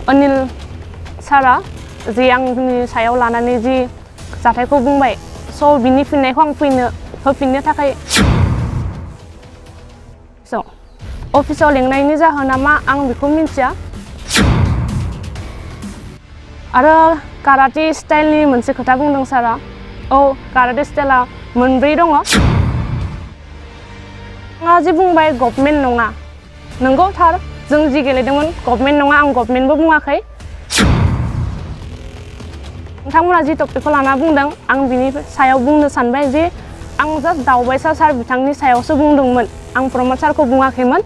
अनिल सारा जे आंनि सायाव लानानै जि जाथायखौ बुंबाय स' बिनि फिननायखौ आं होफिननो थाखाय अफिसाव लेंनायनि जाहोना मा आं बेखौ मिन्थिया आरो काराटे स्टाइलनि मोनसे खोथा बुंदों सारा औ काराटे स्टाइला मोनब्रै दङ नोंथाङा जे बुंबाय गभर्नमेन्ट नङा नंगौ थार जों जि गेलेदोंमोन गभर्नमेन्ट नङा आं गभर्नमेन्टबो बुङाखै नोंथांमोना जि टपिकखौ लाना बुंदों आं बिनि सायाव बुंनो सानबाय जे आं जास्ट दावबायसा सार बिथांनि सायावसो बुंदोंमोन आं प्रमद सारखौ बुङाखैमोन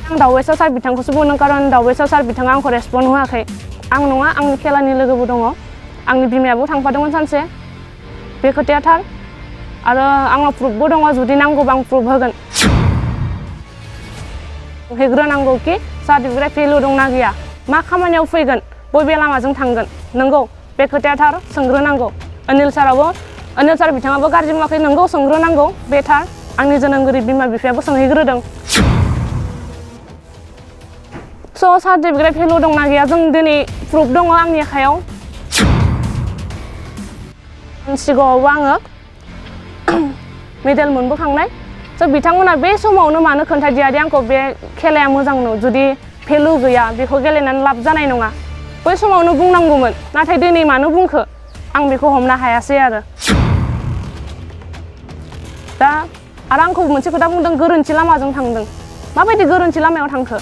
आं दावबायसा सार बिथांखौसो बुंदों कारन दावबायसा सार बिथाङा आंखौ रेसपन्ड होआखै आं नङा आंनि खेलानि लोगोबो दङ आंनि बिमायाबो थांफादोंमोन सानसे बे खोथाया थार आरो आंनाव प्रुफबो दङ जुदि नांगौबा आं प्रुफ होगोन हैग्रोनांगौ कि सार्टिफिकेट भेलु दंना गैया मा खामानियाव फैगोन बबे लामाजों थांगोन नंगौ बे खोथाया थार सोंग्रोनांगौ अनिल सार बिथाङाबो गाज्रि बुङाखै नंगौ सोंग्रोनांगौ बे थार आंनि जोनोमगिरि बिमा बिफायाबो सोंहैग्रोदों स' सार्टिफिकेट भेलु दंना गैया जों दिनै प्रुफ दङ आंनि आखायाव सिगाङावबो आङो मेडेल मोनबोखांनाय स' बिथांमोना बे समावनो मानो खोन्थादिया दि आंखौ बे खेलाया मोजां न जुदि भेलु गैया बेखौ गेलेनानै लाब जानाय नङा बै समावनो बुंनांगौमोन नाथाय दिनै मानो बुंखो आं बेखौ हमनो हायासै आरो दा आरो आंखौ मोनसे खोथा बुंदों गोरोन्थि लामाजों थांदों माबायदि गोरोन्थि लामायाव थांखो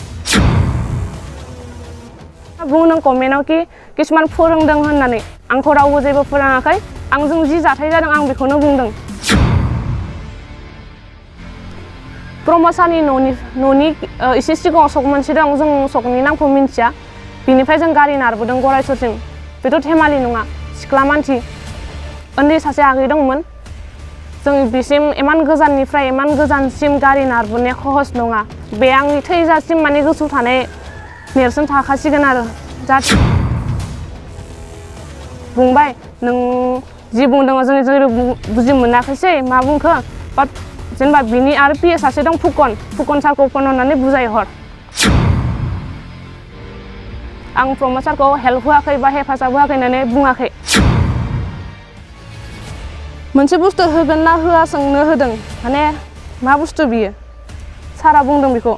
बुंदों कमेन्टआव कि किसुमान फोरोंदों होननानै आंखौ रावबो जेबो फोरोङाखै आंजों जि जाथाय जादों आं बेखौनो बुंदों प्रमद सारनि न'नि एसे सिगाङाव सक मोनसे दं जों सकनि नामखौ मिन्थिया बिनिफ्राय जों गारि नारबोदों गरायसरसिम बेथ' धेमालि नङा सिख्ला मानसि उन्दै सासे आगै दंमोन जों बिसिम इमान गोजाननिफ्राय इमान गोजानसिम गारि नारबोनाया सहस नङा बे आंनि थैजासिम माने गोसोआव थानाय नेरसोन थाखासिगोन आरो जाहाथे बुंबाय नों जि बुंदों जों जेबो बुजि मोनाखैसै मा बुंखो बाट जेनेबा बिनि आरो पिए सासे दं फुकन सारखौ फन हरनानै बुजायहर आं प्रमद सारखौ हेल्प होआखै बा हेफाजाब होआखै होननानै बुङाखै मोनसे बुस्थु होगोन ना होआ सोंनो होदों माने मा बुस्थु बियो सारा बुंदों बेखौ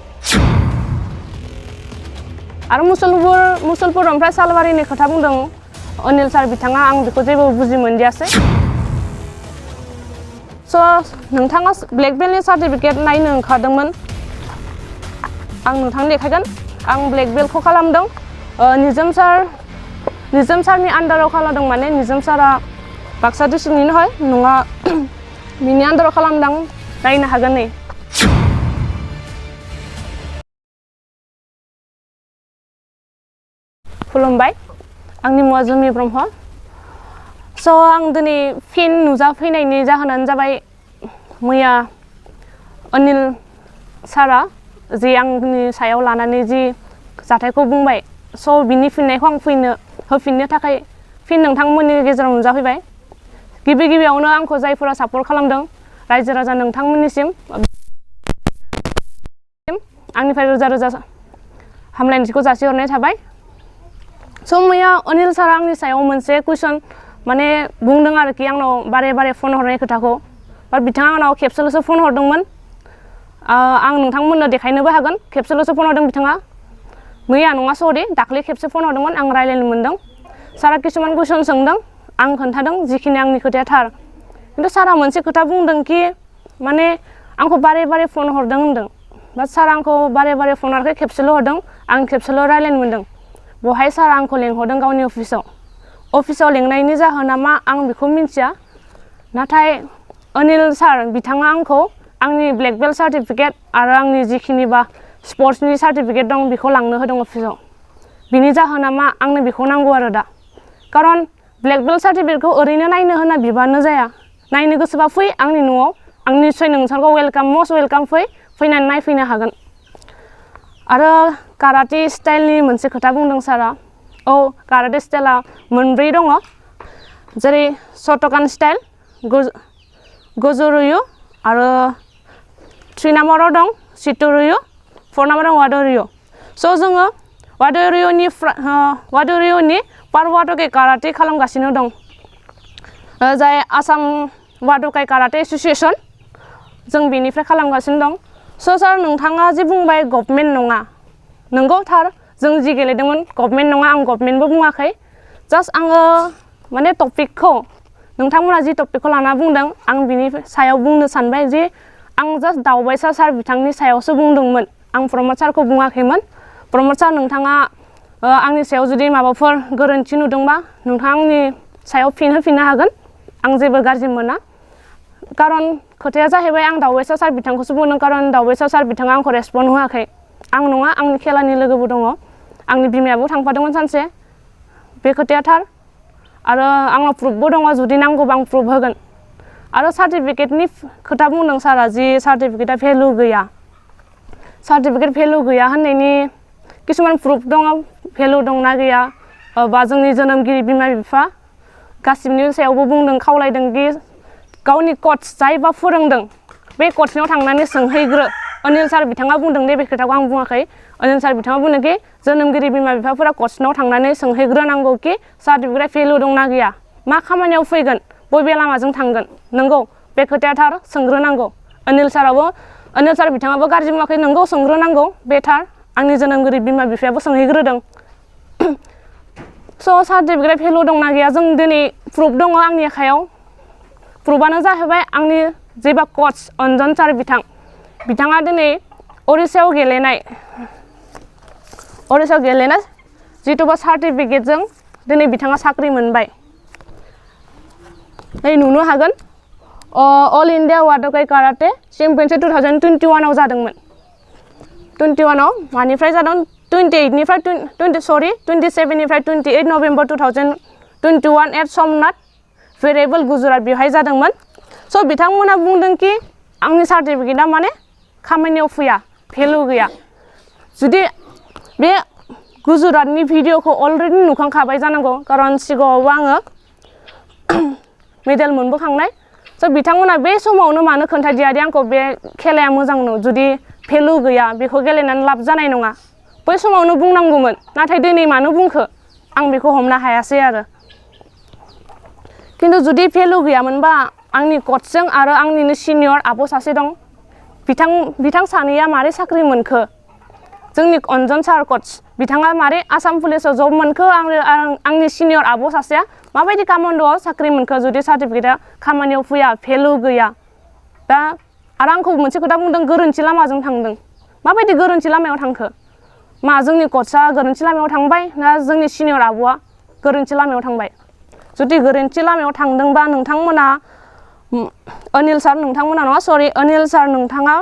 आरो मुसलपुर ओमफ्राय सालबारिनि खोथा बुंदों अनिल सार बिथाङा आं बेखौ जेबो बुजि मोनदियासै स' नोंथाङा ब्लेक बेल्टनि सार्टिफिकेट नायनो ओंखारदोंमोन आं नोंथांनो देखायगोन आं ब्लेक बेल्टखौ खालामदों निजोम सारनि आन्दाराव खालामदों माने निजोम सारा बाक्सा डिस्ट्रिक्टनिनो হয় नङा बिनि आन्दाराव खालामदों नायनो हागोन नै खुलुमबाय आंनि मुङा जुमि ब्रह्म स' आं दिनै फिन नुजाफैनायनि जाहोनानो जाबाय मैया अनिल सारा जे आंनि सायाव लानानै जि जाथायखौ बुंबाय स' बिनि फिननायखौ आं होफिननो थाखाय फिन नोंथांमोननि गेजेराव नुजाफैबाय गिबियावनो आंखौ जायफोरा सापर्ट खालामदों रायजो राजा नोंथांमोननिसिम आंनिफ्राय रोजा हामलायनायखौ जासिहरनाय थाबाय स' मैया अनिल सारा आंनि सायाव मोनसे कुइसन माने बुंदों आरोखि आंनाव बारे फन हरनाय खोथाखौ बाट बिथाङा आंनाव खेबसेल'सो फन हरदोंमोन आं नोंथांमोननो देखायनोबो हागोन खेबसेल'सो फन हरदों बिथाङा मैया नङा सरि दाख्लै खेबसे फन हरदोंमोन आं रायज्लायनो मोनदों सारा किसुमान कुइसन सोंदों आं खोन्थादों जिखिनि आंनि खोथाया थार खिन्थु सारा मोनसे खोथा बुंदों कि माने आंखौ बारे फन हरदों होनदों बाट सारा आंखौ बारे फन हराखै खेबसेल' हरदों आं खेबसेल' रायज्लायनो मोनदों बहाय सारा आंखौ लेंहरदों गावनि अफिसाव लेंनायनि जाहोना मा आं बेखौ मिन्थिया नाथाय अनिल सार बिथाङा आंखौ आंनि ब्लेक बेल्ट सार्टिफिकेट आरो आंनि जिखिनि बा स्पर्ट्सनि सार्टिफिकेट दं बेखौ लांनो होदों अफिसाव बिनि जाहोना मा आंनो बेखौ नांगौ आरो दा कारन ब्लेक बेल्ट सार्टिफिकेटखौ ओरैनो नायनो होना बिबानो जाया नायनो गोसोबा फै आंनि न'आव आं निस्सय नोंसोरखौ मस्ट वेलकाम फैनानै नायफैनो हागोन आरो काराटे स्टाइलनि मोनसे खोथा बुंदों सारा औ काराटे स्टाइला मोनब्रै दङ जेरै शटकान स्टाइल गोजोरुयु आरो 3 नाम्बाराव दं सिटुरुयु 4 नाम्बाराव वादरुयु स' जोङो वादरिय'नि पारवाटके काराटे खालामगासिनो दं जाय आसाम वादकाइ काराटे एस'सिएशन जों बेनिफ्राय खालामगासिनो दं स' सार नोंथाङा जे बुंबाय गभर्नमेन्ट नङा नंगौ थार जों जि गेलेदोंमोन गभर्नमेन्ट नङा आं गभर्नमेन्टबो बुङाखै जास्ट आङो माने टपिकखौ नोंथांमोना जि टपिकखौ लाना बुंदों आं बिनि सायाव बुंनो सानबाय जे आं जास्ट दावबायसा सार बिथांनि सायावसो बुंदोंमोन आं प्रमद सारखौ बुङाखैमोन प्रमद सार नोंथाङा आंनि सायाव जुदि माबाफोर गोरोन्थि नुदोंबा नोंथाङा आंनि सायाव फिन होफिननो हागोन आं जेबो गाज्रि मोना कारन खोथाया जाहैबाय आं दावबायसा सार बिथांखौसो बुंदों कारन दावबायसा सार बिथाङा आंखौ रेसपन्ड होआखै आं नङा आंनि खेलानि लोगोबो दङ आंनि बिमायाबो थांफादोंमोन सानसे बे खोथाया थार आरो आंनाव प्रुफबो दङ जुदि नांगौबा आं प्रुफ होगोन आरो सार्टिफिकेटनि खोथा बुंदों सारा जि सार्टिफिकेटआ भेलु गैया सार्टिफिकेट भेलु गैया होननायनि किसुमान प्रुफ दङ भेलु दंना गैया बा जोंनि जोनोमगिरि बिमा बिफा गासिबनि सायावबो बुंदों खावलायदों कि गावनि कच जायबा फोरोंदों बे कचनाव थांनानै सोंहैग्रो अनिल सार बिथाङा बुंदों दे बे खोथाखौ आं बुङाखै अनिल सार बिथाङा बुंदों कि जोनोमगिरि बिमा बिफाफोरा कचनाव थांनानै सोंहैग्रोनांगौ कि सार्टिफिकेटआ भेलु दंना गैया मा खामानियाव फैगोन बबे लामाजों थांगोन नंगौ बे खोथाया थार सोंग्रोनांगौ अनिल सार बिथाङाबो गाज्रि बुङाखै नंगौ सोंग्रोनांगौ बे थार आंनि जोनोमगिरि बिमा बिफायाबो सोंहैग्रोदों स' सार्टिफिकेट भेलु दंना गैया जों दिनै प्रुफ दङ आंनि आखायाव प्रुफआनो जाहैबाय आंनि जेबा कच अन्जन सार बिथाङा दिनै उरिष्याव गेलेनाय जिथुबा सार्टिफिकेटजों दिनै बिथाङा साख्रि मोनबाय नै नुनो हागोन अल इन्डिया वादकाइ काराटे चेम्पियनशिप 2021 जादोंमोन 21 मानिफ्राय जादों 27 निफ्राय 28 नभेम्बर 2021 एट समनाथ भेरिएबल गुजरात बेवहाय जादोंमोन स' बिथांमोना बुंदों कि आंनि सार्टिफिकेटआ माने खामानियाव फैया भेलु गैया जुदि बे गुजरातनि भिडिअखौ अलरेडि नुखांखाबाय जानांगौ कारन सिगाङावबो आङो मेडेल मोनबोखांनाय स' बिथांमोना बे समावनो मानो खोन्थादिया दि आंखौ बे खेलाया मोजां जुदि भेलु गैया बेखौ गेलेनानै लाब जानाय नङा बै समावनो बुंनांगौमोन नाथाय दिनै मानो बुंखो आं बेखौ हमनो हायासै आरो खिन्थु जुदि भेलु गैयामोनबा आंनि कचजों आरो आंनिनो सिनियर आब' सासे दं बिथां सानैया मारै साख्रि मोनखो जोंनि अन्जन सार कच बिथाङा मारै आसाम पुलिसाव जब मोनखो आंनि सिनियर आब' सासेया माबायदि कामान्ड'आव साख्रि मोनखो जुदि सार्टिफिकेटआ खामानियाव फैया भेलु गैया दा आरो आंखौ मोनसे खोथा बुंदों गोरोन्थि लामाजों थांदों माबायदि गोरोन्थि लामायाव थांखो मा जोंनि कचआ गोरोन्थि लामायाव थांबाय ना जोंनि सिनियर आब'आ गोरोन्थि लामायाव थांबाय जुदि गोरोन्थि लामायाव थांदोंबा नोंथांमोना अनिल सार नोंथाङा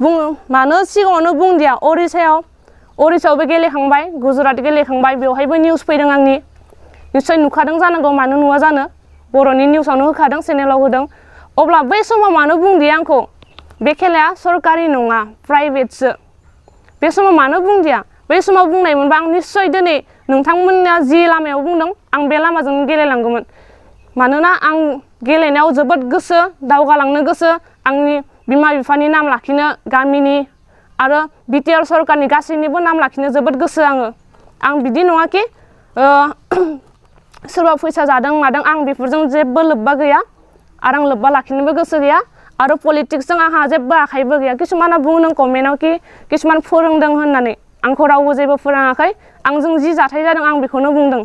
बुङो मानो सिगाङावनो बुंदिया उरिष्यावबो गेलेखांबाय गुजरात गेलेखांबाय बेवहायबो निउस फैदों आंनि निश्चय नुखादों जानांगौ मानो नुवा जानो बर'नि निउसावनो होखादों चेनेलाव होदों अब्ला बै समाव मानो बुंदिया आंखौ बे खेलाया सरकारि नङा प्राइभेटसो बे समाव मानो बुंदिया बै समाव बुंनायमोनबा आं निश्चय दिनै नोंथांमोना जि लामायाव बुंदों आं बे लामाजों गेलेलांगौमोन मानोना आं गेलेनायाव जोबोद गोसो दावगालांनो गोसो आंनि बिमा बिफानि नाम लाखिनो गामिनि आरो बिटिआर सरकारनि गासैनिबो नाम लाखिनो जोबोद गोसो आं बिदि नङा कि सोरबा फैसा जादों मादों आं बेफोरजों जेबो लोब्बा गैया आरो आं लोब्बा लाखिनोबो गोसो गैया आरो पलिटिक्सजों आंहा जेबो आखाइबो गैया किसुमाना बुंदों कमेन्टआव कि किसुमान फोरोंदों होननानै आंखौ रावबो जेबो फोरोङाखै आंजों जि जाथाय जादों आं बेखौनो बुंदों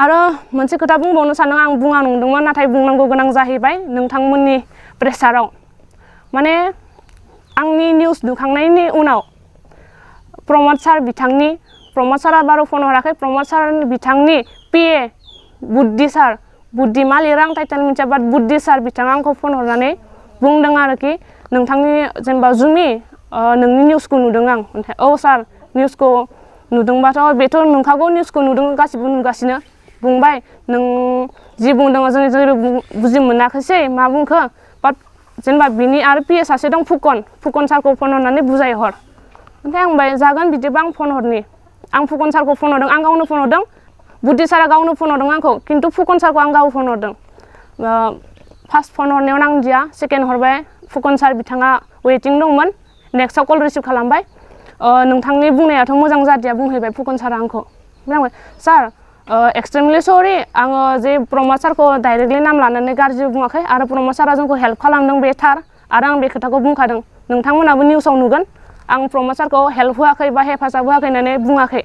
आरो मोनसे खोथा बुंबावनो सानदों आं बुङा नंदोंमोन नाथाय बुंनांगौ गोनां जाहैबाय नोंथांमोननि प्रेसाराव माने आंनि निउस नुखांनायनि उनाव प्रमद सारा बारु फन हराखै प्रमद सार बिथांनि पिए बुद्धि मा लिरो आं टाइटेल मिथिया बाट बुद्धि सार बिथाङा आंखौ फन हरनानै बुंदों आरोखि नोंथांनि जेनेबा जुमि नोंनि निउसखौ नुदों आं ओमफ्राय औ सार निउसखौ नुदोंबाथ' बेथ' नोंखागौ निउसखौ नुदों गासिबो नुगासिनो बुंबाय नों जि बुंदों जों जेबो बुजि मोनाखैसै मा बुंखो बाट जेनेबा बिनि आरो पिए सासे दं फुकन सारखौ फन हरनानै बुजायहर ओमफ्राय आं बुंबाय जागोन बिदिबा आं फन हरनि आं फुकन सारखौ फन हरदों आं गावनो फन हरदों बुद्धि सारा गावनो फन हरदों आंखौ खिन्थु फुकन सारखौ आं गाव फन हरदों फार्स्ट फन हरनायाव नांदिया सेकेन्ड हरबाय फुकन सार बिथाङा वेटिं दंमोन नेक्स्टआव कल रिसिभ खालामबाय नोंथांनि बुंनायाथ' मोजां जादिया बुंहैबाय फुकन सारा आंखौ बुंबाय सार एक्सट्रिमलि सरि आङो जे प्रमद सारखौ डाइरेक्टलि नाम लानानै गाज्रि बुङाखै आरो प्रमद सारा जोंखौ हेल्प खालामदों बे थार आरो आं बे खोथाखौ बुंखादों नोंथांमोनाबो निउसाव नुगोन आं प्रमद सारखौ हेल्प होआखै बा हेफाजाब होआखै होननानै बुङाखै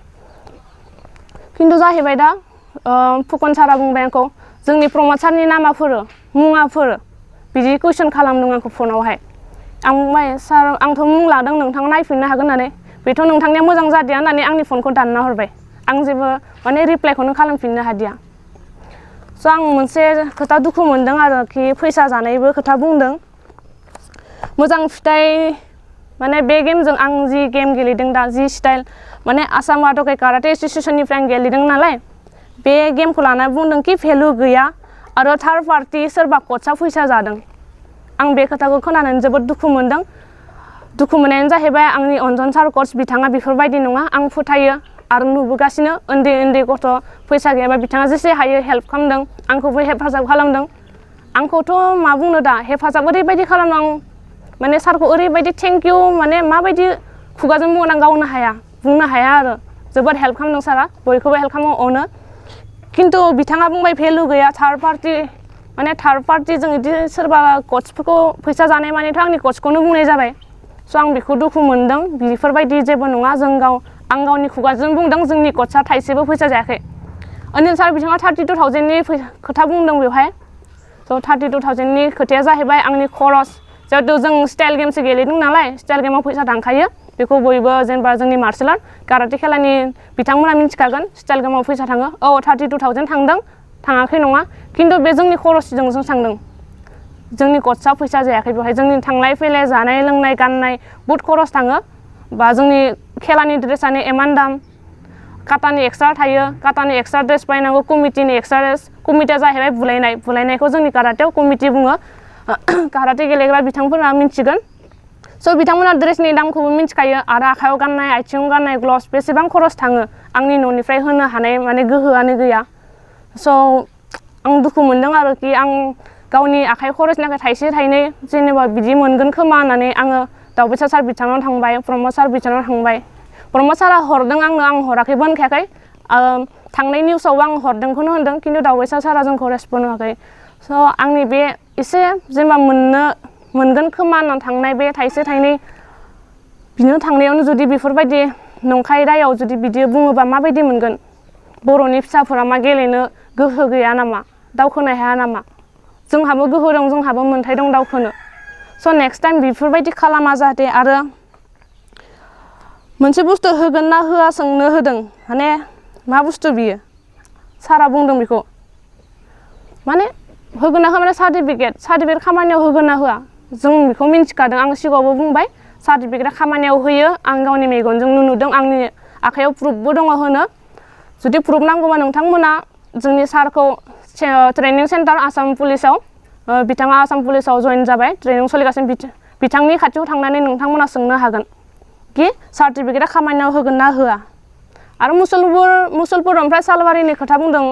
खिन्थु जाहैबाय दा फुकन सारा बुंबाय आंखौ जोंनि प्रमद सारनि नामाफोर मुङाफोर बिदि कुइसन खालामदों आंखौ फनावहाय आं बुंबाय सार आंथ' मुं लादों नोंथाङा नायफिननो हागोन होननानै बेथ' नोंथांनिया मोजां जादिया होननानै आंनि फनखौ दानना हरबाय आं जेबो माने रिप्लाइखौनो खालामफिननो हादिया स' आं मोनसे खोथा दुखु मोनदों आरोखि फैसा जानायबो खोथा बुंदों मोजां फिथाइ माने बे गेमजों आं जि गेम गेलेदों दा जि स्टाइल माने आसाम वाद'के काराटे एस'सिएशननिफ्राय आं गेलेदों नालाय बे गेमखौ लाना बुंदों कि भेलु गैया आरो थार्ड पार्टि सोरबा कचआ फैसा जादों आं बे खोथाखौ खोनानानै जोबोद दुखु मोनदों दुखु मोननायानो जाहैबाय आंनि अन्जन सार कच बिथाङा बेफोरबायदि नङा आं फोथायो आरो नुबोगासिनो उन्दै उन्दै गथ' फैसा गैयाबा बिथाङा जेसे हायो हेल्प खालामदों आंखौबो हेफाजाब खालामदों आंखौथ' मा बुंनो दा हेफाजाब ओरैबायदि खालामदों आं माने सारखौ ओरैबायदि थेंक इउ माने माबायदि खुगाजों बुंनो आं बुंनो हाया आरो जोबोद हेल्प खालामदों सारा बयखौबो हेल्प खालामो अनो खिन्थु बिथाङा बुंबाय भेलु गैया थार्ड पार्टि जों बिदि सोरबा कचफोरखौ फैसा जानाय मानेथ' आंनि कचखौनो बुंनाय जाबाय स' आं बेखौ दुखु मोनदों बेफोरबायदि जेबो नङा आं गावनि खुगाजों बुंदों जोंनि कचआ थाइसेबो फैसा जायाखै अनिल सार बिथाङा 32,000नि खोथा बुंदों बेवहाय स' 32,000नि खोथाया जाहैबाय आंनि खरस जिहेतु जों स्टाइल गेमसो गेलेदों नालाय स्टाइल गेमाव फैसा थांखायो बेखौ बयबो जेनेबा जोंनि मार्शेल आर्ट काराटे खेलानि बिथांमोना मिन्थिखागोन स्टाइल गेमाव फैसा थाङो औ 32,000 थांदों थाङाखै नङा खिन्थु बे जोंनि खरसजों थांदों जोंनि कचआ फैसा जायाखै बेवहाय जोंनि थांलाय फैलाय जानाय लोंनाय गाननाय बहुद खरस थाङो बा जोंनि खेलानि ड्रेसानि इमान दाम काटानि एक्सट्रा थायो काटानि एक्सट्रा ड्रेस बायनांगौ कमिटिनि एक्सट्रा ड्रेस कमिटिया जाहैबाय बुलायनायखौ जोंनि काराटेयाव कमिटि बुङो काराटे गेलेग्रा बिथांफोरा मिन्थिगोन स' बिथांमोना ड्रेसनि दामखौबो मिन्थिखायो आरो आखायाव गाननाय आथिङाव गाननाय ग्लभ्स बेसेबां खरस थाङो आंनि न'निफ्राय होनो हानाय माने गोहोआनो गैया स' आं दुखु मोनदों आरोखि आं गावनि आखाइ खरसनि थाखाय थाइसे थाइनै जेनेबा बिदि मोनगोन खोमा होननानै आङो दावबैसा सार बिथांनाव थांबाय प्रमद सार बिथांनाव थांबाय प्रमद सारा हरदों आंनो आं हराखैबो होनखायाखै थांनाय निउसावबो आं हरदोंखौनो होनदों खिन्थु दावबैसा सारा जोंखौ रेसपन्ड होआखै स' आंनि बे एसे जेनेबा मोनगोन खोमा होननानै थांनाय बे थाइसे थाइनै बिनो थांनायावनो जुदि बेफोरबायदि नंखाय रायाव जुदि बिदि बुङोबा माबायदि मोनगोन बर'नि फिसाफोरा मा गेलेनो गोहो गैया नामा दावखोनो हाया नामा जोंहाबो गोहो दं जोंहाबो मोन्थाय दं दावखोनो स' नेक्स्ट टाइम बेफोरबायदि खालामा जाहाथे आरो मोनसे बुस्थु होगोन ना होआ सोंनो होदों माने मा बुस्थु बियो सारा बुंदों बेखौ माने होगोन ना होआ माने सार्टिफिकेट खामानियाव होगोन ना होआ जों बेखौ मिन्थिखादों आं सिगाङावबो बुंबाय सार्टिफिकेटआ खामानियाव होयो आं गावनि मेगनजों नुदों आंनि आखायाव प्रुफबो दङ होनो जुदि प्रुफ नांगौबा नोंथांमोना जोंनि सारखौ ट्रेनिं सेन्टार आसाम पुलिसाव बिथाङा आसाम पुलिसाव जइन जाबाय ट्रेनिं सोलिगासिनो बिथांनि खाथियाव थांनानै नोंथांमोना सोंनो हागोन कि सार्टिफिकेटआ खामानियाव होगोन ना होआ आरो मुसलपुर ओमफ्राय सालबारिनि खोथा बुंदों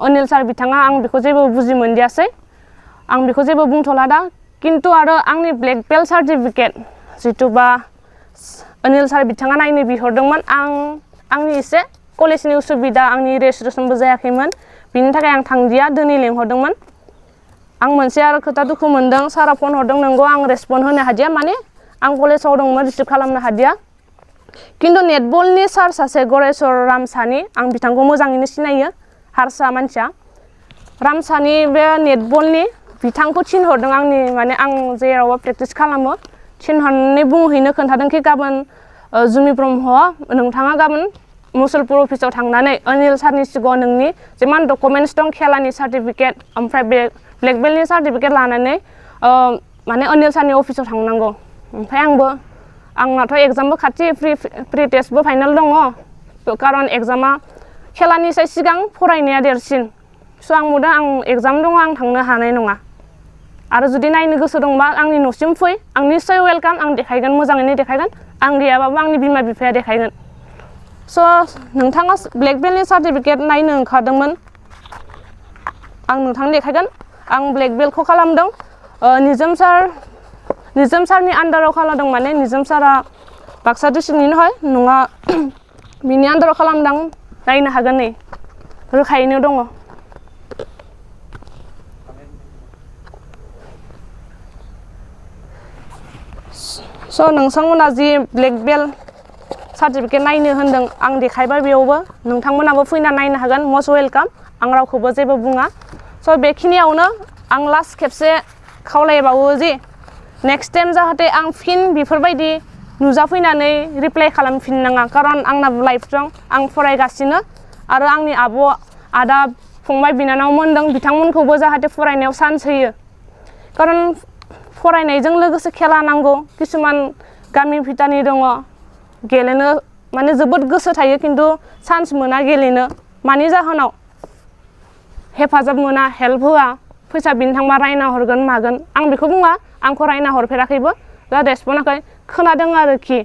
अनिल सार बिथाङा आं बेखौ जेबो बुजि मोनदियासै आं बेखौ जेबो बुंथ'ला दा खिन्थु आरो आंनि ब्लेक बेल्ट सार्टिफिकेट जिथुबा अनिल सार बिथाङा नायनो बिहरदोंमोन आंनि एसे कलेजनि उसुबिदा आंनि रेजिस्ट्रेसनबो जायाखैमोन बिनि थाखाय आं थांदिया दिनै लेंहरदोंमोन आं मोनसे आरो खोथा दुखु मोनदों सारा फन हरदों नंगौ आं रेसपन्ड होनो हादिया माने आं कलेजाव दंमोन रिसिभ खालामनो हादिया खिन्थु नेटबलनि सार सासे गरेस्वर रामसानि आं बिथांखौ मोजाङैनो सिनायो हारसा मानसिया रामसानि बे नेटबलनि बिथांखौ थिनहरदों आंनि माने आं जेरावबो प्रेक्टिस खालामो थिनहरनानै बुंहैनो खोन्थादों कि गाबोन जुमि ब्रह्म नोंथाङा गाबोन मुसलपुर अफिसाव थांनानै अनिल सारनि सिगाङाव नोंनि जिमान डकुमेन्टस दं खेलानि सार्टिफिकेट ओमफ्राय बे ब्लेक बेल्टनि सार्टिफिकेट लानानै माने अनिल सारनि अफिसाव थांनांगौ ओमफ्राय आंनाथ' एग्जामबो खाथि प्रि टेस्टबो फाइनाल दङ खारन एग्जामा खेलानिसाय सिगां फरायनाया देरसिन स' आं बुंदों आं एग्जाम दङ आं थांनो हानाय नङा आरो जुदि नायनो गोसो दंबा आंनि न'सिम फै आं निस्सय वेलकाम आं देखायगोन मोजाङैनो देखायगोन आं गैयाबाबो आंनि बिमा बिफाया देखायगोन स' नोंथाङा ब्लेक बेल्टनि सार्टिफिकेट नायनो ओंखारदोंमोन आं नोंथांनो देखायगोन आं ब्लेक बेल्टखौ खालामदों निजोम सारनि आन्डाराव खालामदों माने निजोम सारा बाक्सा डिस्ट्रिक्टनिनो हय नङा बिनि आन्दाराव खालामदां नायनो हागोन नै रोखायैनो दङ स' नोंथांमोना जि ब्लेक बेल्ट सार्टिफिकेट नायनो होनदों आं देखायबाय बेयावबो नोंथांमोनाबो फैना नायनो हागोन मस्ट वेलकाम आं रावखौबो जेबो बुङा स' बेखिनियावनो आं लास्ट खेबसे खावलायबावो जि नेक्स्ट टाइम जाहाथे आं फिन बेफोरबायदि नुजाफैनानै रिप्लाइ खालामफिननाङा खारन आंना लाइफ दं आं फरायगासिनो आरो आंनि आब' आदा फंबाय बिनानावमोन दं बिथांमोनखौबो जाहाथे फरायनायाव चान्स होयो खारन फरायनायजों लोगोसे खेला नांगौ किसुमान गामि भिटानि दङ गेलेनो माने जोबोद गोसो थायो खिन्थु चान्स मोना गेलेनो मानि जाहोनाव हेफाजाब मोना हेल्प होआ फैसा बिनो थांबा रायना हरगोन मागोन आं बेखौ बुङा आंखौ रायना हरफेराखैबो दा रेसपन्ड होआखै खोनादों आरोखि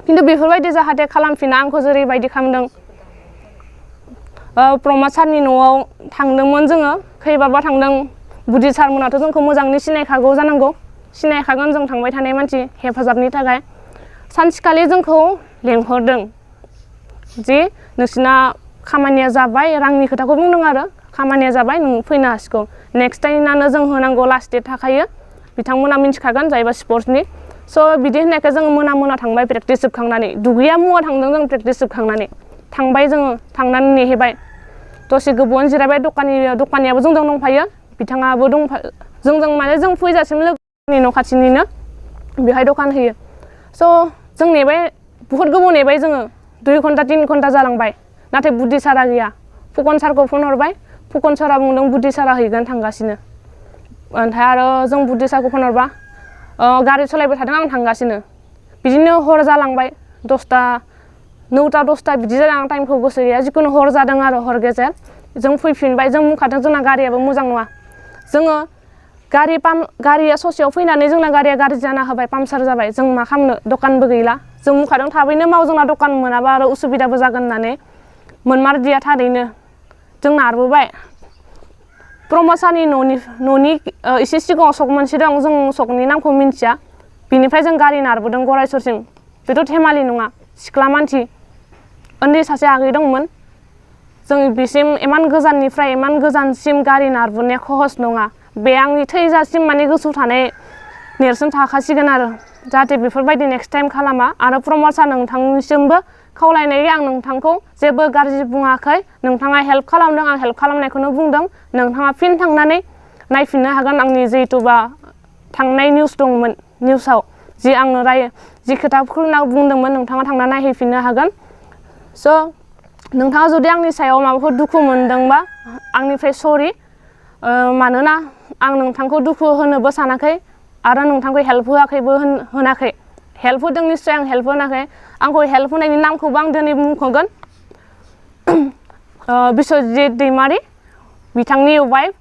खिन्थु बेफोरबायदि जाहाथे खालामफिना आंखौ जेरैबायदि खालामदों प्रमद सारनि न'आव थांदोंमोन जोङो खैबारबा थांदों बुद्धि सारमोनाथ' जोंखौ मोजाङै सिनायखागौ जानांगौ सिनायखागोन जों थांबाय थानाय मानसि हेफाजाबनि थाखाय सानसेखालि जोंखौ लेंहरदों जि नोंसिना खामानिया जाबाय रांनि खोथाखौ बुंदों आरो खामानिया जाबाय नों फैनो हासिगौ नेक्स्ट टाइमनानो जों होनांगौ लास्ट डेट थाखायो बिथांमोना मिन्थिखागोन जायबा स्पर्ट्सनि स' बिदि होननायखाय जोङो मोना थांबाय प्रेक्टिस जोबखांनानै दुगैया मुवा थांदों जों प्रेक्टिस जोबखांनानै थांबाय जोङो थांनानै नेहैबाय दसे गोबावनो जिरायबाय दखानियाबो जोंजों दंफायो बिथाङाबो जोंजों माने जों फैजासिम लोगोनि न' खाथिनिनो बेहाय दखान होयो स' जों नेबाय बुहुत गोबाव नेबाय जोङो 2 घन्टा 3 घन्टा जालांबाय नाथाय बुद्धि सारा गैया फुकन सारखौ फन हरबाय फुकन सारा बुंदों बुद्धि सारा हैगोन थांगासिनो ओमफ्राय आरो जों बुद्धि सारखौ फन हरबा गारि सालायबाय थादों आं थांगासिनो बिदिनो हर जालांबाय 10टा 9टा 10टा बिदि जादों आं टाइमखौ गोसो गैया जिखुनु हर जादों आरो हर गेजेर जों फैफिनबाय जों बुंखादों जोंना गारियाबो मोजां नङा जोङो गारिया ससेयाव फैनानै जोंना गारिया गाज्रि जाना होबाय पाम्पसार जाबाय जों मा खालामनो दखानबो गैला जों बुंखादों थाबैनो माव जोंना दखान मोनाबा आरो उसुबिदाबो जागोन होननानै मोनमारदिया थारैनो जों नारबोबाय प्रमद सारनि न'नि एसे सिगाङाव सक मोनसे दं जों सकनि नामखौ मिन्थिया बिनिफ्राय जों गारि नारबोदों गरायसरसिम बेथ' धेमालि नङा सिख्ला मानसि उन्दै सासे आगै दंमोन जों बिसिम इमान गोजाननिफ्राय इमान गोजानसिम गारि नारबोनाया खहस नङा बे आंनि थैजासिम माने गोसोआव थानाय नेरसोन थाखासिगोन आरो जाहाथे बेफोरबायदि नेक्स्ट टाइम खालामा आरो प्रमद सार नोंथांनिसिमबो खावलायनाय आं नोंथांखौ जेबो गाज्रि बुङाखै नोंथाङा हेल्प खालामदों आं हेल्प खालामनायखौनो बुंदों नोंथाङा फिन थांनानै नायफिननो हागोन आंनि जिहेथुबा थांनाय निउस दंमोन निउसाव जि आङो जि खोथाफोरखौ बुंदोंमोन नोंथाङा थांना नायहैफिननो हागोन स' नोंथाङा जुदि आंनि सायाव माबाफोर दुखु मोनदोंबा आंनिफ्राय सरि मानोना आं नोंथांखौ दुखु होनोबो सानाखै आरो नोंथांखौ हेल्प होआखैबो होनाखै हेल्प होदों निश्चय आं हेल्प होनाखै आंखौ हेल्प होनायनि नामखौबो आं दिनै मुंख'गोन बिश्वजित दैमारि बिथांनि वाइफ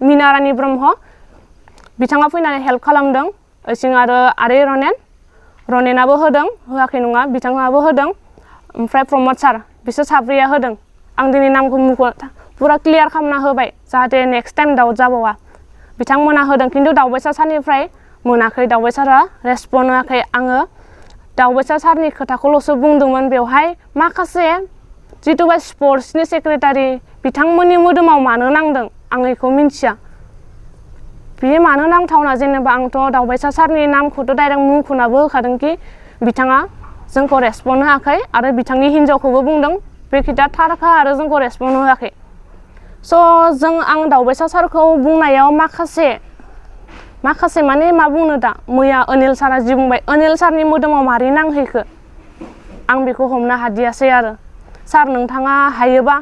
मिना रानि ब्रह्म बिथाङा फैनानै हेल्प खालामदों ओइसिं आरो आदै रनेनाबो होदों होआखै नङा बिथाङाबो होदों ओमफ्राय प्रमद सार बिसोर साब्रैया होदों आं दिनै नामखौ पुरा क्लियार खालामना होबाय जाहाथे नेक्स्ट टाइम दाउट जाबावा बिथांमोना होदों खिन्थु दावबायसा सारनिफ्राय मोनाखै दावबायसारा रेसपन्ड होआखै आङो दावबायसा सारनि खोथाखौल'सो बुंदोंमोन बेवहाय माखासे जिथुबा स्पर्ट्सनि सेक्रेटारि बिथांमोननि मोदोमाव मानो नांदों आं बेखौ मिन्थिया बियो मानो नांथावना जेनेबा आंथ' दावबायसा सारनि नामखौथ' डाइरेक्ट मुंखौनाबो होखादोंखि बिथाङा जोंखौ रेसपन्ड होआखै आरो बिथांनि हिन्जावखौबो बुंदों बे खोथाया थारखा आरो जोंखौ रेसपन्ड होआखै स' आं दावबायसा सारखौ बुंनायाव माखासे माने मा बुंनो दा मैया अनिल सारा जि बुंबाय अनिल सारनि मोदोमाव मारै नांहैखो आं बेखौ हमनो हादियासै आरो सार नोंथाङा हायोबा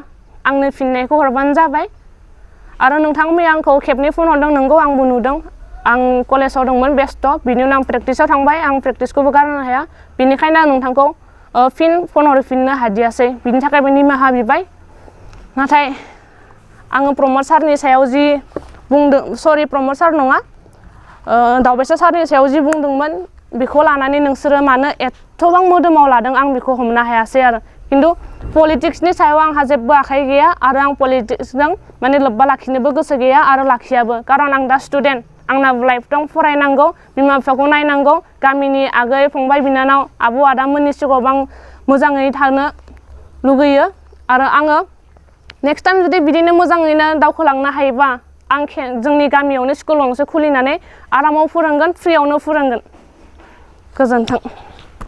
आंनो फिननायखौ हरबानो जाबाय आरो नोंथां मैया आंखौ खेबनै फन हरदों नंगौ आंबो नुदों आं कलेजाव दंमोन बेस्थ' बिनि उनाव आं प्रेक्टिसाव थांबाय आं प्रेक्टिसखौबो गारनो हाया बिनिखायनो आं नोंथांखौ फिन फन हरफिननो हादियासै बिनि थाखायबो निमाहा बिबाय नाथाय आङो प्रमद सारनि सायाव जि बुंदों सरि प्रमद सार नङा दावबायसा सारनि सायाव जि बुंदोंमोन बेखौ लानानै नोंसोरो मानो एथ'बां मोदोमाव लादों आं बेखौ हमनो हायासै आरो खिन्थु पलिटिक्सनि सायाव आंहा जेबो आखाइ गैया आरो आं पलिटिक्सजों माने लोब्बा लाखिनोबो गोसो गैया आरो लाखियाबो खारन आं दा स्टुडेन्ट आंनाबो लाइफ दं फरायनांगौ बिमा बिफाखौ नायनांगौ गामिनि आगै फंबाय बिनानाव आब' आदामोननि सिगाङाव आं मोजाङै थानो लुगैयो आरो आङो नेक्स्ट टाइम जुदि बिदिनो मोजाङैनो दावखोलांनो हायोबा आं जोंनि गामियावनो स्कुल गंसे खुलिनानै आरामाव फोरोंगोन फ्रियावनो फोरोंगोन गोजोन्थों